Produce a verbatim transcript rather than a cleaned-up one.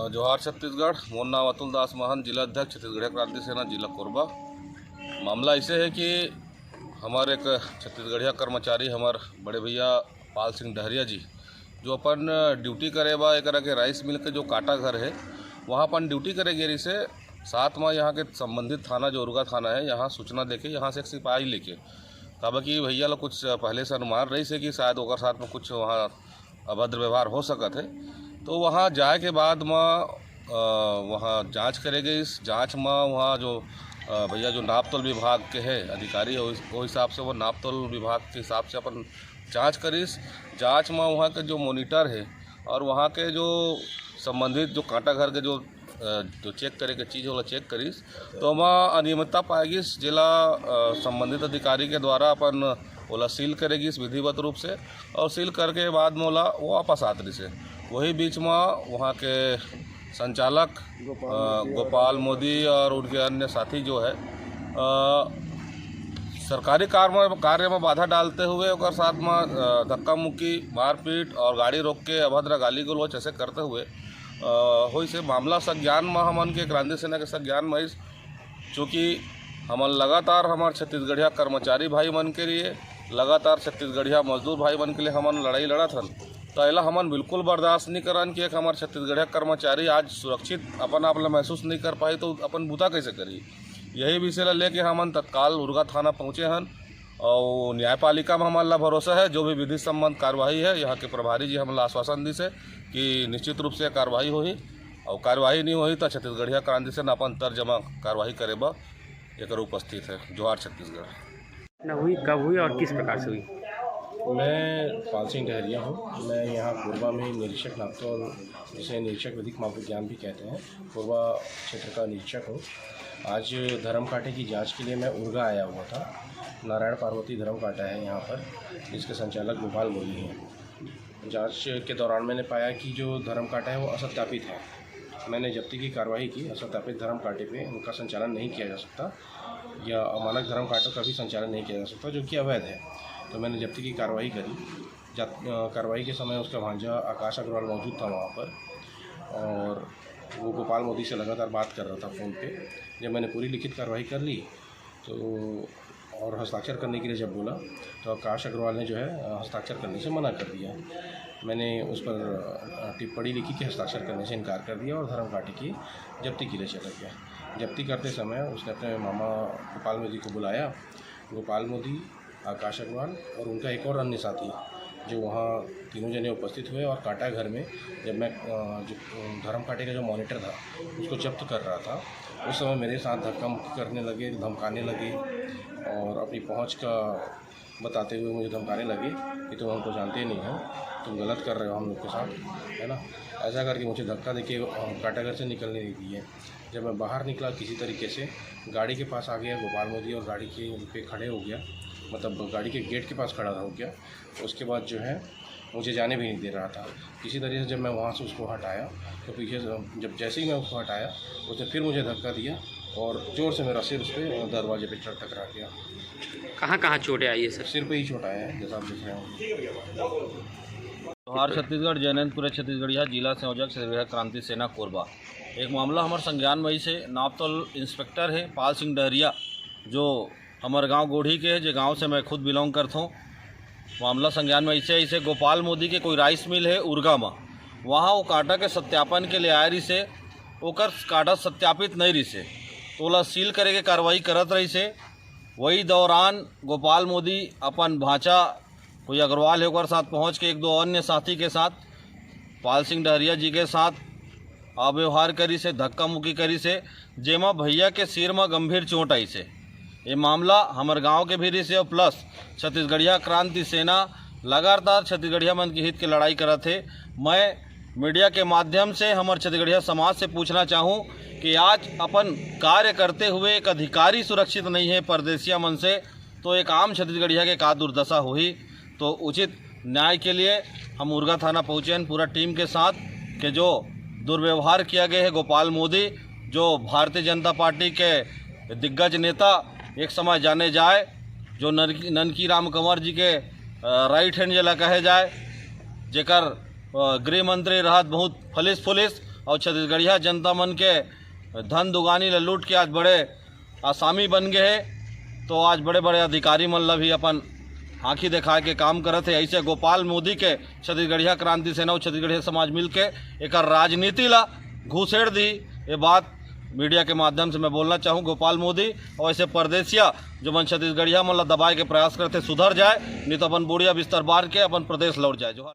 जोहार छत्तीसगढ़, मोर नाम अतुल दास महंत, जिला अध्यक्ष छत्तीसगढ़िया क्रांति सेना, जिला कोरबा। मामला ऐसे है कि हमारे एक छत्तीसगढ़िया कर्मचारी, हमारे बड़े भैया पाल सिंह डहरिया जी, जो अपन ड्यूटी करे बा एकरा के राइस मिल के जो काटा घर है, वहाँ अपन ड्यूटी करे गे रहिसे। साथ में यहाँ के संबंधित थाना जो उरगा थाना है, यहाँ सूचना देके यहाँ से एक सिपाही लेके, काबर कि भैया लोग कुछ पहले से अनुमान रहिसे कि शायद ओकर साथ में कुछ वहाँ अभद्र व्यवहार हो सकत है। तो वहाँ जाए के बाद म वहाँ जांच करे गइस। जांच म वहाँ जो भैया जो नापतोल विभाग के है अधिकारी है, वो हिसाब से वो नापतोल विभाग के हिसाब से अपन जांच करिस। जांच म वहाँ के जो मॉनिटर है और वहाँ के जो संबंधित जो कांटा घर के जो जो चेक करे के चीज़ होला चेक करिस, तो ओमा अनियमितता पाए गिस, जेला संबंधित अधिकारी के द्वारा अपन ओला सील करे गिस विधिवत रूप से, और सील करके बाद में ओला वो वापस आत रहिसे। वही बीच में वहाँ के संचालक गोपाल मोदी और उनके अन्य साथी जो है सरकारी कार्य में कार्य में बाधा डालते हुए ओकर साथ में धक्का मुक्की, मारपीट और गाड़ी रोक के अभद्र गाली गलौज ऐसे करते हुए होइसे। मामला संज्ञान में हमन के क्रांति सेना के संज्ञान में आइस, चूँकि हमन लगातार हमार छत्तीसगढ़िया कर्मचारी भाई मन के लिए, लगातार छत्तीसगढ़िया मजदूर भाई मन के लिए हमन लड़ाई लड़त हन, तो एला हमन बिल्कुल बर्दाश्त नहीं करन कि एक हमार छत्तीसगढ़िया कर्मचारी आज सुरक्षित अपन आप ला महसूस नहीं कर पाही तो अपन बुता कैसे करी। यही विषय ला लेके हमन तत्काल उरगा थाना पहुँचे हन और न्यायपालिका में हमन ला भरोसा है, जो भी विधि संबंध कार्यवाही है, यहाँ के प्रभारी जी हमन ला आश्वासन दिस है कि निश्चित रूप से कार्यवाही होही और कार्यवाही नहीं होही तो छत्तीसगढ़िया क्रांति सेना अपन तर्ज म कार्यवाही करे बर एकर उपस्थित है। जोहार छत्तीसगढ़। न हुई, कब हुई और किस प्रकार से हुई? मैं पाल सिंह डहरिया हूँ। मैं यहाँ कोरबा में निरीक्षक नापतौल, जिसे निरीक्षक विधिक माप विज्ञान भी कहते हैं, कोरबा क्षेत्र का निरीक्षक हूँ। आज धर्म कांटे की जांच के लिए मैं उरगा आया हुआ था। नारायण पार्वती धर्म कांटा है यहाँ पर, जिसके संचालक गोपाल मोदी हैं। जांच के दौरान मैंने पाया कि जो धर्म कांटा है वो असत्यापित है। मैंने जब्ती की कार्रवाई की। असत्यापित धर्म कांटे पे उनका संचालन नहीं किया जा सकता या अमानक धर्म कांटों का भी संचालन नहीं किया जा सकता, जो कि अवैध है। तो मैंने जब्ती की कार्रवाई करी। कार्रवाई के समय उसका भांजा आकाश अग्रवाल मौजूद था वहाँ पर और वो गोपाल मोदी से लगातार बात कर रहा था फ़ोन पे। जब मैंने पूरी लिखित कार्रवाई कर ली तो और हस्ताक्षर करने के लिए जब बोला तो आकाश अग्रवाल ने जो है हस्ताक्षर करने से मना कर दिया। मैंने उस पर टिप्पणी लिखी कि हस्ताक्षर करने से इनकार कर दिया और धर्म कांटे की जब्ती के लिए चला गया। जब्ती करते समय उसने अपने मामा गोपाल मोदी को बुलाया। गोपाल मोदी, आकाश अग्रवाल और उनका एक और अन्य साथी जो वहाँ तीनों जने उपस्थित हुए और कांटा घर में जब मैं जो धर्म कांटे का जो मॉनिटर था उसको जब्त कर रहा था, उस समय मेरे साथ धक्का मुक्की करने लगे, धमकाने लगे और अपनी पहुँच का बताते हुए मुझे धमकाने लगे कि तुम हमको जानते नहीं हो, तुम गलत कर रहे हो हम लोग के साथ, है ना। ऐसा करके मुझे धक्का देके कांटा घर से निकलने नहीं दिए। जब मैं बाहर निकला किसी तरीके से गाड़ी के पास आ गया गोपाल मोदी और गाड़ी के पे खड़े हो गया, मतलब गाड़ी के गेट के पास खड़ा हो गया। उसके बाद जो है मुझे जाने भी नहीं दे रहा था। किसी तरीके से जब मैं वहाँ से उसको हटाया तो पीछे से जब जैसे ही मैं उसको हटाया उसने फिर मुझे धक्का दिया और ज़ोर से मेरा सिर उस पर दरवाजे पर चढ़ टकरा गया। कहाँ कहाँ चोटें आई है सर? सिर पे ही चोट आया है जैसा आप देख रहे हो। जोहार छत्तीसगढ़, जैनंदपुर छत्तीसगढ़िया, जिला संयोजक छत्तीसगढ़ क्रांति सेना कोरबा। एक मामला हमारे संज्ञान में से नापतोल इंस्पेक्टर है पाल सिंह डहरिया, जो हमारे गांव गोढ़ी के है, जे गांव से मैं खुद बिलोंग करता हूँ। मामला संज्ञान में ऐसे ऐसे गोपाल मोदी के कोई राइस मिल है उरगा में, वहाँ वो कांटा के सत्यापन के लिए आए रहिसे, ओकर कांटा सत्यापित नहीं रहिसे, तो ओला सील करे के कार्रवाई करत रहिसे। वही दौरान गोपाल मोदी अपन भांचा कोई अग्रवाल है ओकर साथ पहुँच के एक दो अन्य साथी के साथ पाल सिंह डहरिया जी के साथ अव्यवहार करिसे, धक्का मुक्की करिसे, जेमा भैया के सिर म गंभीर चोट आइसे। ये मामला हमर गांव के भी रिहिसे और प्लस छत्तीसगढ़िया क्रांति सेना लगातार छत्तीसगढ़िया मन के हित के लड़ाई करत हे। मैं मीडिया के माध्यम से हमर छत्तीसगढ़िया समाज से पूछना चाहूँ कि आज अपन कार्य करते हुए एक अधिकारी सुरक्षित नहीं है परदेसिया मन से, तो एक आम छत्तीसगढ़िया के का दुर्दशा होही। तो उचित न्याय के लिए हम उरगा थाना पहुँचे हैं पूरा टीम के साथ कि जो दुर्व्यवहार किया गया है गोपाल मोदी, जो भारतीय जनता पार्टी के दिग्गज नेता, एक समय जाने जाए, जो ननकी राम कंवर जी के राइट हैंड जिला कहे जाए, जेकर गृह मंत्री रहत बहुत फलिस फुलिस, और छत्तीसगढ़िया जनता मन के धन दुगानी ल लूट के आज बड़े आसामी बन गए हे। तो आज बड़े बड़े अधिकारी मन ल भी अपन आँखी दिखाए के काम करत हे। ऐसे गोपाल मोदी के छत्तीसगढ़िया क्रांति सेना और छत्तीसगढ़िया समाज मिलके एकर राजनीति ला घुसेड़ दी। ये बात मीडिया के माध्यम से मैं बोलना चाहूँ, गोपाल मोदी और ऐसे परदेसिया जो मन छत्तीसगढ़िया मन ला दबाए के प्रयास करते, सुधर जाए, नहीं तो अपन बोरिया बिस्तर बांध के अपन प्रदेश लौट जाए। जोहार।